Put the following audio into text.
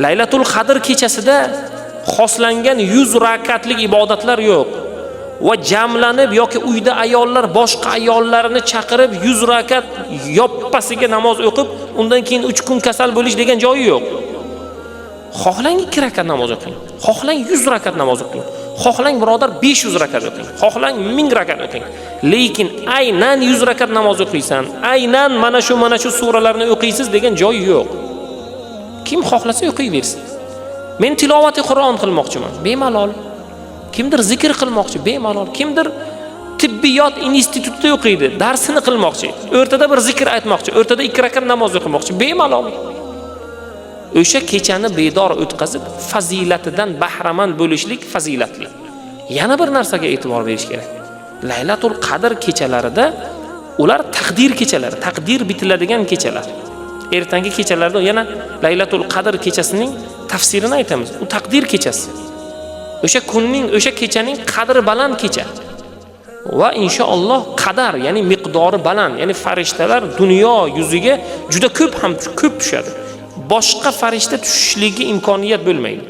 Laylatul Qadr kechasida xoslangan 100 rakatlik ibodatlar yo'q. Va jamlanib yoki uyda ayollar boshqa ayollarni chaqirib 100 rakat yoppasiga namoz o'qib, undan keyin 3 kun kasal bo'lish degan joyi yo'q. Xohlang 2 rakat namoz o'qing, xohlang 100 rakat namoz o'qing, xohlang birodar 500 rakat o'qing, xohlang 1000 rakat o'qing. Lekin aynan 100 rakat namoz o'qiysan, aynan mana shu mana shu suralarni o'qiysiz degan joyi yo'q. Kim xohlasa o'qiyversin. Men tilovati Qur'on qilmoqchiman, bemalol. Kimdir zikr qilmoqchi, bemalol. Kimdir tibbiyot institutida o'qiydi, darsini qilmoqchi, o'rtada bir zikr aytmoqchi, o'rtada 2 rakat namoz o'qimoqchi, bemalol. O'sha kechani bedor o'tkazib, fazilatidan bahramand bo'lishlik fazilatli. Yana bir narsaga e'tibor berish kerak. Laylatul Qadr kechalarida ular taqdir kechalari, taqdir bitiladigan kechalar. Ertangi kechalarda yana Laylatul Qadr kechasining tafsirini aytamiz. U taqdir kechasi. O'sha kunning, o'sha kechaning qadri baland kecha. Va inshaalloh qadar, ya'ni miqdori baland, ya'ni farishtalar dunyo yuziga juda ko'p ham ko'p tushadi. Boshqa farishta tushishligi imkoniyat bo'lmaydi.